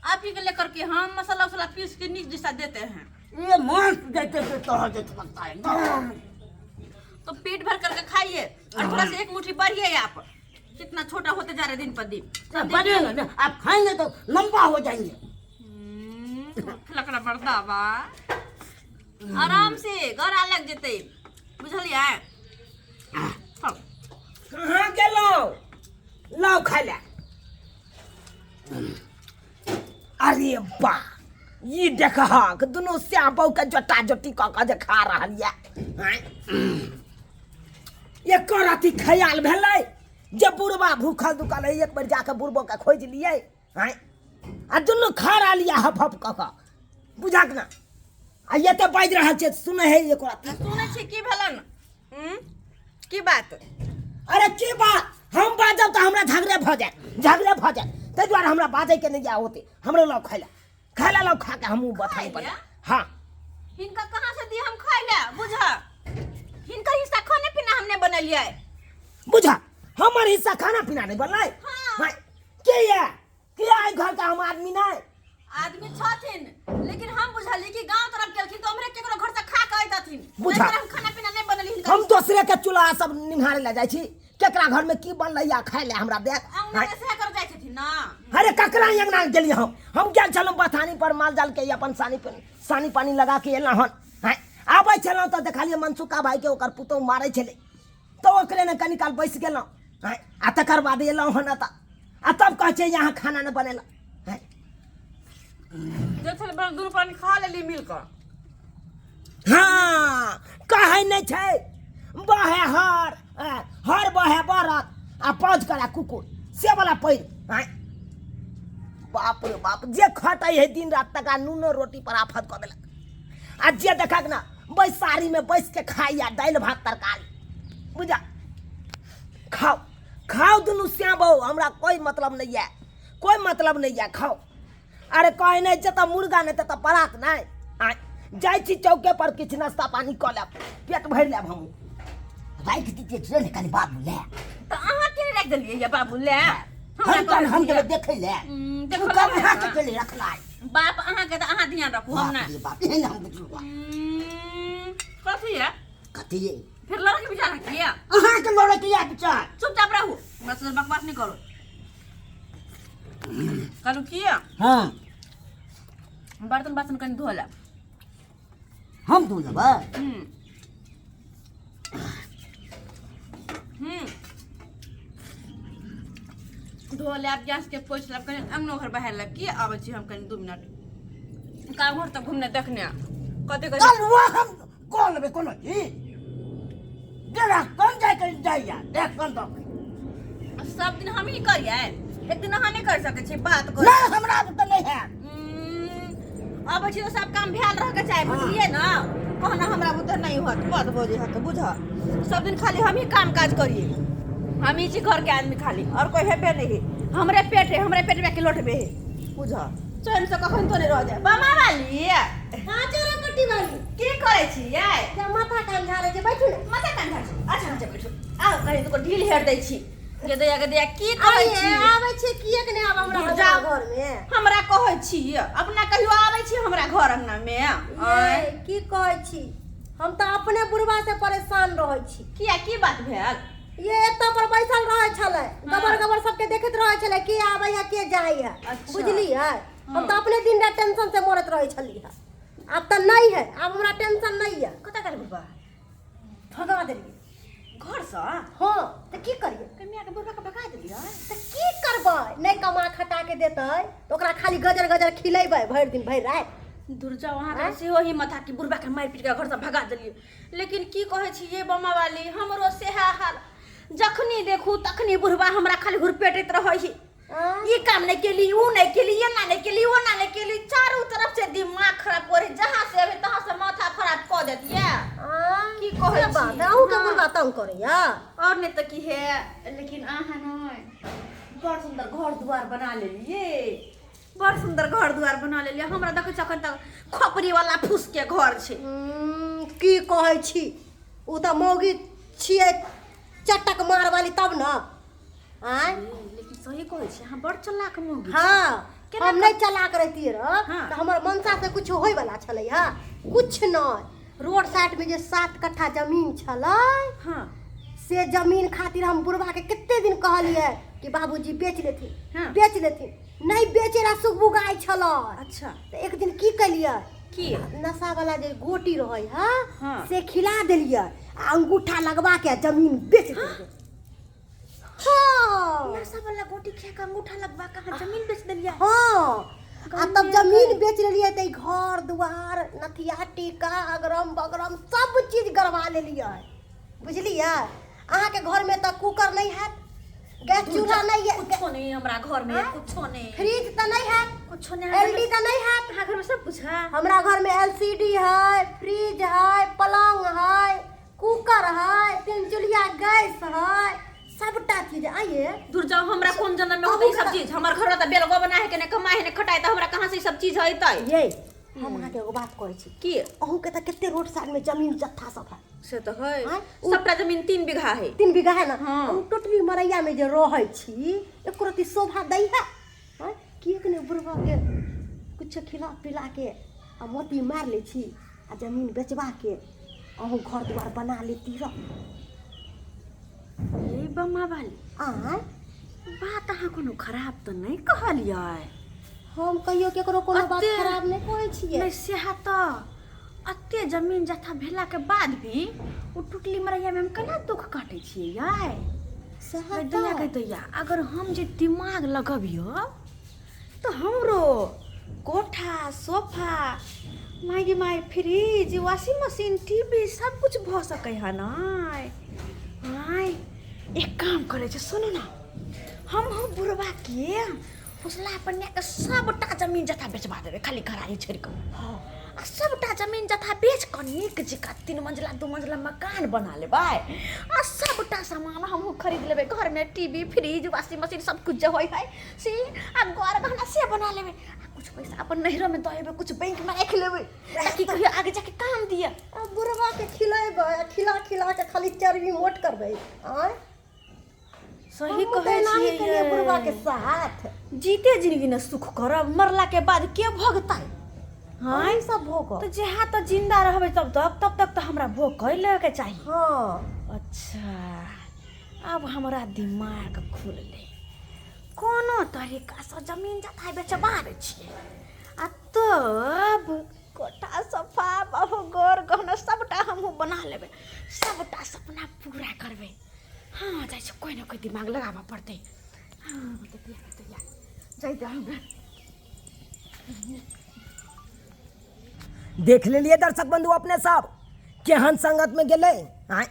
आप ही के लेकर के हम मसाला उसाला पीस के नीक जैसा देते हैं। ये मांस देते थे तो जैसे लगता है एकदम। तो पेट भर करके खाइए और थोड़ा सा एक मुट्ठी बढ़िए आप, कितना छोटा होते जा रहे दिन पर दिन। बढ़ेगा ना, आप खाएंगे तो लंबा हो जाएंगे। लकड़ा बरदा बा, आराम से गरा लग जेते, बुझलियै? हाँ। कहाँ गेलौ लाउ खाय लए? अरे बा, ई देखहक दुनू श्याम बहू के जोटा जोटी कऽ कऽ जे खा रहल यऽ। एकर अथी ख्याल भेलै जे बुढ़बा भूखल दुखल है, एक बेर जाके बुढ़बो के खोजि लियै। आँय, आ दुनू खा रहल यऽ हफ हफ कऽ कऽ, बुझक ना। आ एते बाजि रहल छै, सुनै है एको रत्ती? सुनै छी, की भेलन? की बात? अरे की बात, हम बाजब तऽ हमरा झगड़े भऽ जायत, झगड़े भऽ जायत। ताहि दुआरे हमरा बाजैके नहि जाय होते। हमरो लग खाय लए, खाय लए लग, खा के हमहूँ बथाई पर। खाय लए? हाँ। हिनका कहाँ से दी हम खाय लए? बुझ, हिनकर हिस्सा खाने पीना हमने बनेलियै। बुझ, हमर हिस्सा खाना पीना नहि बनलै? हाँ। हाँ, के ये के आइ घर का हम आदमी नहि? आदमी छथिन, लेकिन हम बुझलियै कि गांव तरफ गेलखिन तऽ हमरे केकरो घर से खा के अयतथिन। बुझा। ताहि दुआरे हम खाना पीना नहि बनेली हिनका। हम दोसरे के चूल्हा सब निहारे लए जाइ छी, केकरा घर में की बनलै या खाय लए हमरा देख। अंगना में सएह कर जाइ छथिन ना। अरे ककरा अंगना गेलियै हम? हम गेल छलहुँ बथानी पर माल जाल के अपन सानी सानी पानी लगा के एलहुँ हन। आँय, आबै छलहुँ तऽ देखलियै मनसुखा भाई के ओकर पुतोहु मारै छलै, तऽ ओकरे ने कनी काल बैस गेलहुँ। आँय, आ तकर बाद एलहुँ हन एतऽ, आ तब कहै छै यहाँ खाना नहि बनेलक। आँय, जे छलै बस दुनू प्राणी खा लेली मिल कऽ। हाँ, कहै नहि छै बहे हर, आँय, हर बहे बरत आ पाँच करा कुकुर से वाला पैर। आँय, बाप रे बाप, जे खटै है दिन रात तकरा नूनो रोटी पर आफत कऽ देलक, आ जे देखक ना बैसारी में बैस के खाइया दालि भात तरकारी। बुझा, खाओ खाओ दुनू श्याम बहू, हमरा कोई मतलब नहीं है, कोई मतलब नहीं है, खाओ। अरे कहे नहीं जतऽ मुर्गा नहीं ततऽ परात नहीं। आँय, जाइ छी चौके पर किछु नाश्ता पानी कऽ लेब, पेट भरि लेब। हमहूँ राखि दितियै ट्रेन कनि बाबू ले। तऽ अहाँ के राखि देलियै ये बाबू ले? हम तहन हम जेबै देखै ले। देखो तू कहाँ के गेलै रखलाइ? बाप अहाँके तऽ अहाँ ध्यान रखू, हम बाप नहि। रे बाप, एहन हम बुझलहुँ। कथी है? कथी ये? फिर लड़के विचार है किया? अहाँके लड़के या विचार? चुपचाप रहू, हमरा से बकवास नहीं करो। कहलू किया? हाँ। बर्तन बासन कनि धो ले। हम धो लेबै? हम्म हम्म धो लेब, गैस के पोछि लेब, कनि अंगनो घर बहारि लेब। की आबै छी हम कनि 2 मिनट गाँव घर तऽ घूमने देखने कते कते। चल, वो हम कऽ लेबै कोनो चीज। डेरा कोन जाय के जाइया देख कोन दऽ। सब दिन हम ही करियै, एक दिन अहाँ नहि कर सकै छी? बात कर। नहि, हमरा तऽ नहि हैत। अबै छी तऽ सब काम भेल रहके चाही, बुझलियै ने? कहना हमरा बुते नहि होत, बड बजै हत। बुझ, सब दिन खाली हम ही काम काज करियै, हम ही छी घर के आदमी खाली, और कोई हेबे नहीं। हमरे पेट है, हमरे पेट में के लोटबे है। बुझ, चैन से कखन तो नहीं रह जाए। बामा वाली। हाँ, चोरा पट्टी वाली। की करै छियै? जब माथा कान झाड़ै छै, बैठू ने। माथा कान झाड़ै छी? अच्छा अच्छा, बैठू। आउ, कनि दुगो ढील हेर दै छी। गेदैया गेदैया, की कहै आइए, छी? आबै छी किएक नहि आब हमरा दूर जाउ। घर में? हमरा कहै छी, अपना कहियो आबै छी हमरा घर अंगना में? ये, की कहै छी, हम तऽ अपने बुढ़वा से परेशान रहै छी। किया, की बात भेल? ये एतऽ पर बैसल रहै छलै, गबर गबर सबके देखैत रहै छलै, के आबै है के जाइ है। बुझलियै? हम तऽ अपने दिन रात टेंशन से मरैत रहै छलियै। आब तऽ नहि है, आब हमरा टेंशन नहि है। कतऽ गेल बुढ़वा? भगा देलियै। घरसँ? हँ, तऽ की करियै? कनिया के बुढ़वा के भगा देलियै? तऽ की करबै? नहि कमा खटा के देतै तऽ ओकरा खाली गजर गजर खिलेबै भरि दिन भरि राति। दुर्जा, अहाँके सेहो हिम्मत है कि बुढ़वा के मारि पीट के घरसँ भगा देलियै? लेकिन की कहै छी ये बमा वाली, हमरो सेहा हाल। जखनी देखू तखनी बुढ़वा हमरा खाली घुरपेटैत रहै है, ई काम नहीं केली, ऊ नहीं केली, एना नहीं केली, ओना नहीं केली। चारू तरफ से दिमाग खराब करे, जहाँ से अबे तहाँ से माथा खराब कऽ देतियै। की कहै से बात छी? है, अहूँके हाँ। बुढ़वा तंग करैया? और नहीं तऽ की है। लेकिन अहाँ नहीं बड़ सुंदर घर दुआर बना लेलिए, बड़ सुंदर घर दुआर बना लेलिए। हमरा देखै छी अखन तक खोपड़ी वाला फूस के घर छै। की कहै छी, ओ तऽ मौगी छियै चटक मार वाली तब ने। आँय? लेकिन सही कहै छी, अहाँ बड़ चलाक मौगी छी। हाँ। केना हम नहि चलाक रहितियै रह हाँ। तऽ हमर मनसा से कुछ होय वाला छलै हँ? कुछ नहि। रोड साइड में जे 7 कट्ठा जमीन छलै हाँ से जमीन खातिर हम बुढ़वा के कते दिन कहलियै कि बाबूजी बेच लेथिन, हाँ। बेच लेथिन, नहि बेचे ला सुगबुगाइ छलै। अच्छा। तऽ एक दिन की केलियै की? नशा वाला जे गोटी रहै है हाँ। से खिला देलियै आ अंगूठा लगवा के जमीन बेच देलियै। हाँ। नशा वाला गोटी खा के अंगूठा लगवा के अहाँ जमीन बेच देलियै? हाँ। आ तब जमीन बेच लेलियै तऽ ई घर दुआर नथिया टीका अगरम बगरम सब चीज गड़बा लेलियै, बुझलियै? अहाँके घरमे तऽ कुकर नहि हैत, गैस चूल्हा नहीं है, कुछो नहीं हमरा घर में, हाँ? कुछो नहीं, फ्रिज तऽ नहीं हैत, कुछो नहीं, एलडी तऽ नहीं हैत। अहाँ घर में सब कुछ है? हमरा घर में एलसीडी है, फ्रिज है, पलंग है, कुकर है, 3 चूल्हिया गैस है, सबटा चीज आइए। दूर जाओ, हमरा कोन जन्म में होतै ई सब चीज? हमर घर में तऽ बेलगो बना है के ने कमाए है ने खटाए, तऽ हमरा कहाँ से ई सब चीज होइतै? ये हम अहाँके एगो बात कहै छी। की? अहूँके तऽ कते रोड साइड में जमीन जत्था सब है। से तऽ है। आँय? सबटा जमीन 3 बीघा है। 3 बीघा है ना? हाँ। ओ टोटली मरैया में जे रहै छी एको रत्ती शोभा दै है? आँय? किएक ने बुढ़बा के कुछ खिला पिला के आ मोती मारि लै छी आ जमीन बेचबा के अहूँ घर दुआर बना लेती रह। ए बम्मा वाली। आँय? बात अहाँ कोनो खराब तऽ नहि कहलियै। हम कहियो केकरो कोनो बात अते- खराब नहि कहै छियै। नहि सेहा तऽ अते जमीन जथा भेला के बाद भी ओ टुटली मरैया में हम केना दुख काटै छियै यै? सएह गै दैया, तऽ। गै दैया, अगर हम जे दिमाग लगबियौ तऽ हमरो कोठा सोफा माय गे my fridge washing machine TV सब कुछ भऽ सकै है नै? आँय एक काम करै छै, सुनू ना, हम बुढ़बा के फुसला पर के सबटा जमीन जथा बेचबा देबै, खाली घरारी छोड़ि कऽ। हाँ। आ सबटा जमीन जथा बेच कऽ नीक जकाँ 3 मंजिला 2 मंजिला मकान बना लेबै आ सबटा सामान हमहूँ खरीद लेबै। घरमे टीवी फ्रिज वाशिंग मशीन सब कुछ जे होइ है से आ गर गहना से बना लेबै आ कुछ पैसा अपन नैहरोमे दऽ एबै, कुछ बैंकमे राखि लेबै ताकि कहियो आगे जाके काम दिअ। आ बुढ़बा के खिलेबै आ खिला खिला के खाली चर्बी मोट करबै। आँय? सही हमहूँ तऽ कहै एनाही छियै केलियै यै। बुढ़बा के साथ। जीते जिंदगी ने सुख करब, मरला के बाद के भोगतै? हाँ सब भोग तऽ जहाँ तऽ जिंदा रहबै तब तक, तब तक तऽ हमरा भोग कर लेबे के चाही। हाँ। अच्छा अब हमरा दिमाग खुललै, कोनो तरीकासँ जमीन जथा बेचबा दै छियै आ तब कोठा सोफा बहु गोर गहना सबटा हमहूँ बना लेबै, सबटा सपना पूरा करबै। हाँ जाइ छी, कोइ ने कोइ दिमाग लगाबऽ पड़तै। हाँ जाइ दे हमरा। देख लेलिए दर्शक बंधु अपने सब केहन संगत में गेलै। आँय